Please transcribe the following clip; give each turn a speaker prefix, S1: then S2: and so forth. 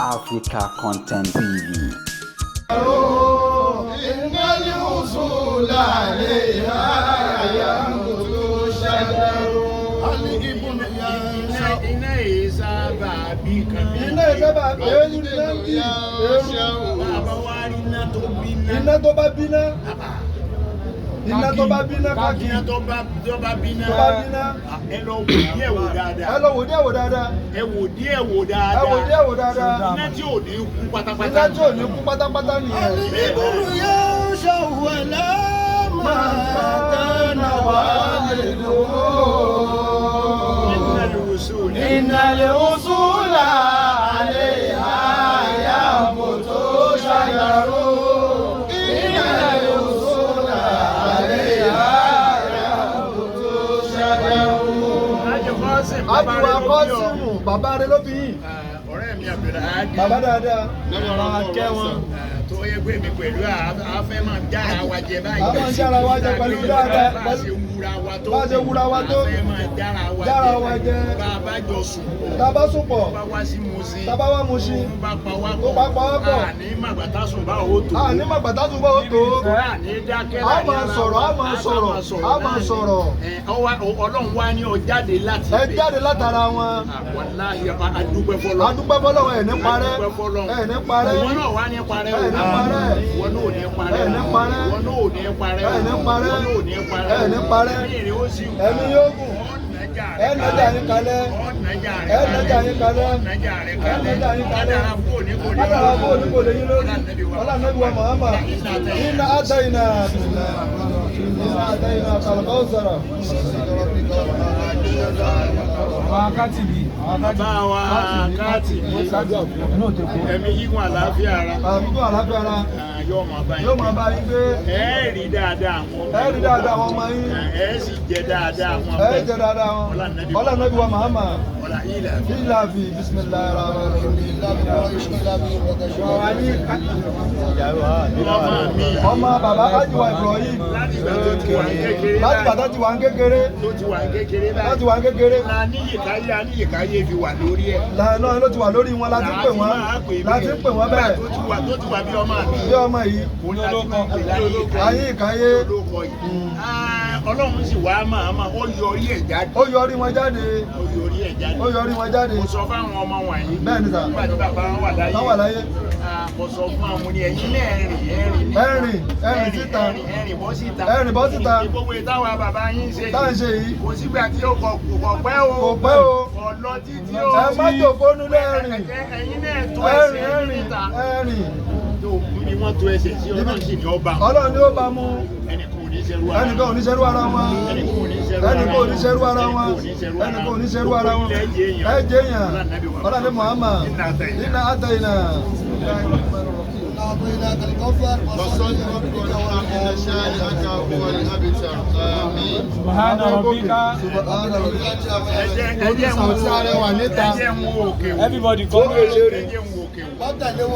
S1: Africa Content TV.
S2: إن الوصول عليها ينبت شجر الابن ينشأ.
S3: Iná yìí sábà bí kan bí.
S4: Iná ìsábà eérú ní náà ń bì eérú.
S3: Bàbá wa rí iná tó bíná.
S4: Iná tó bá bíná, iná tó bá bíná káàkiri.
S3: Iná tó bá bíná.
S4: Tó bá bíná.
S3: Ẹ lọ wò díẹ̀ wò dáadáa.
S4: Ẹ lọ wò díẹ̀ wò dáadáa.
S3: Ẹ wò díẹ̀ wò dáadáa.
S4: Ẹ wò díẹ̀ wò dáadáa.
S3: Iná tí ò ní kú pátápátá.
S4: Iná tí ò ní kú pátápátá nìyẹn.
S2: الابن ينشأ ولا ما كان والده.
S3: إن الوصول.
S2: إن الأصول عليها ينبت شجر، إن الأصول عليها ينبت شجر.
S3: Ájì Kọ́sìm, bàbá
S4: Ájì wa
S3: rẹ̀ ló bí ọ.
S4: Kọ́sìmù, bàbá rẹ̀ ló bí yìí.
S3: Ọ̀rẹ́ mi Abdulhadi.
S4: Bàbá dáadáa.
S3: Tó yẹ pé mi pẹ̀lú àfẹ́ máa jára wa jẹ báyìí.
S4: A máa ń jára wa jẹ pẹ̀lú dáadáa.
S3: Bá a ṣe wúra wa tó.
S4: Bá a ṣe wúra wa tó.
S3: Àfẹ́ máa jára wa jẹ.
S4: Jára wa jẹ.
S3: Bá a bá jọ sùn pọ̀.
S4: Tá a bá sùn pọ̀.
S3: Bá wá sí Mùṣín.
S4: Tá a bá wá Mùṣín.
S3: Òun bá pa wá
S4: Ó
S3: pọ̀.
S4: bá pa wá pọ̀.
S3: Àní màgbàtà sùn bá ò tó.
S4: A ní màgbàtà sùn bá ó tó.
S3: Àní dákẹ́
S4: A
S3: láàrin
S4: máa
S3: ara
S4: sọ̀rọ̀,
S3: wa.
S4: a máa sọ̀rọ̀, a máa
S3: náà ni.
S4: sọ̀rọ̀.
S3: Ẹ, Ọlọ́run wá ní ọ jáde láti
S4: Ẹ
S3: ibẹ̀.
S4: jáde látara wọn.
S3: Wàláhì, adúpẹ́ fọlọ́.
S4: Adúpẹ́ fọlọ́run, ẹ̀ ní parẹ́. Ẹ̀ ní parẹ́.
S3: Ìwọ náà wá ní parẹ́ o.
S4: Ẹ̀ ní parẹ́.
S3: Ìwọ náà ò ní parẹ́.
S4: Ẹ̀ ní parẹ́.
S3: Ìwọ náà ò ní parẹ́.
S4: Ẹ̀ ní parẹ́.
S3: Ìwọ náà ò ní parẹ́.
S4: Ẹ̀ ní parẹ́.
S3: Ẹ̀mí rẹ̀ ó sì gùn.
S4: Ẹ̀mí yóò gùn.
S3: Ọ̀nàjà
S4: Ẹ̀ nàjà yín kalẹ̀.
S3: Ọ̀nàjà rẹ̀
S4: Ẹ̀ nàjà yín kalẹ̀.
S3: Ọ̀nàjà rẹ̀
S4: Ẹ̀
S3: kalẹ̀.
S4: nàjà yín kalẹ̀.
S3: Kádàrá kú òní kò ní.
S4: Kádàrá kú òní kò lè yín lórí. Ọlá Nàbí wa Muhammad. Inna atayna. Inna atayna kal-kawthar.
S3: Bàbá wa káàtì ẹ̀mí gígùn, àlàáfíà ara.
S4: Àbíkú àlàáfíà ara.
S3: Ah, yóò máa bá yín.
S4: Yóò máa bá yín gbé.
S3: Ẹ rí dáadáa àwọn ọmọ.
S4: Ẹ rí dáadáa àwọn ọmọ yín.
S3: Ẹ sì jẹ dáadáa àwọn ọmọ.
S4: Ẹ jẹ dáadáa wọn. Ọlá Nàbí wa Muhammad.
S3: Ọlá ilẹ̀.
S4: Ìlà fi bismillahir rahmanir rahim.
S3: Ọmọ mi.
S4: Ọmọ bàbá Ájíwá Ibrahim.
S3: Láti ìgbà tó ti wà ní kékeré.
S4: Láti ìgbà tó ti wà ń kékeré.
S3: Tó ti wà ní kékeré báyìí.
S4: Láti wà ń kékeré.
S3: La níyìkáyé aníyìkáyé fi wà lórí ẹ̀.
S4: Lànà ló ti wà lórí wọn láti pè wọ́n. Láti pè wọ́n bẹ́ẹ̀.
S3: Tó ti wà bí ọmọ mi.
S4: Bí ọmọ yìí.
S3: Òun láti máa pè láyìíkáyé.
S4: Ayíkáyé.
S3: Olóko yìí. Ah, Ọlọ́run sì wá máa ó yọrí ẹ̀ jáde.
S4: Ó yọrí wọn jáde.
S3: Ó yọrí ẹ̀ jáde.
S4: Ó yọrí wọn jáde.
S3: Mo sọ fáwọn ọmọ wọ̀nyí.
S4: Bẹ́ẹ̀ ni sà.
S3: Nígbà tí bàbá wọn wà láyé.
S4: Wọ́n wà láyé.
S3: Ah, mo sọ fún àwọn ní ẹ̀yin náà, ẹ̀rìn ẹ̀rìn.
S4: Ẹ rìn, ẹ rìn síta.
S3: Ẹ̀rìn ẹ̀rìn bọ́ síta.
S4: Ẹ rìn bọ́ síta.
S3: Gbogbo ìtawà bàbá yín ṣe.
S4: Tá à ń ṣe yìí.
S3: Kò sígbà tí ó kọ kò pẹ́ o.
S4: Kò pẹ́ o.
S3: Kò lọ títí o.
S4: Ẹ má jòkó nulẹ̀, ẹ rìn.
S3: Ẹ̀yin náà tó
S4: Ẹ
S3: ẹsẹ̀
S4: rìn,
S3: yín
S4: ẹ rìn,
S3: níta.
S4: ẹ rìn.
S3: Tó ní wọ́n tó ẹsẹ̀ sí, Ọlọ́run sì ní ọba.
S4: Ọlọ́run ni ó bá mú.
S3: Ẹnìkan ò ní ṣerú ara.
S4: Ẹnìkan ò ní ṣerú ara wọn.
S3: Ẹnìkan ò ní ṣerú ara
S4: Ẹnìkan ò ní ṣerú ara wọn.
S3: Ẹnìkan ò ní ṣerú ara
S4: Ẹnìkan ò ní ṣerú ara wọn.
S3: Ilẹ̀ jẹ́ èèyàn.
S4: Ẹ jẹ́ èèyàn. Ọlá ní Muhammad.
S3: Inna
S4: Inna atayna.
S2: أعطيناك الكوثر فصل لربك وانحر، إن شانئك هو الأبتر، آمين.
S5: سبحان ربك.
S2: سبحان ربك.
S3: Ẹ jẹ́ ń wo, ẹ jẹ́ ń wo òkè wò.
S5: Everybody come.
S3: Ẹ jẹ́ ń wo òkè wò.
S2: Wọ́n tẹ̀lé wọn.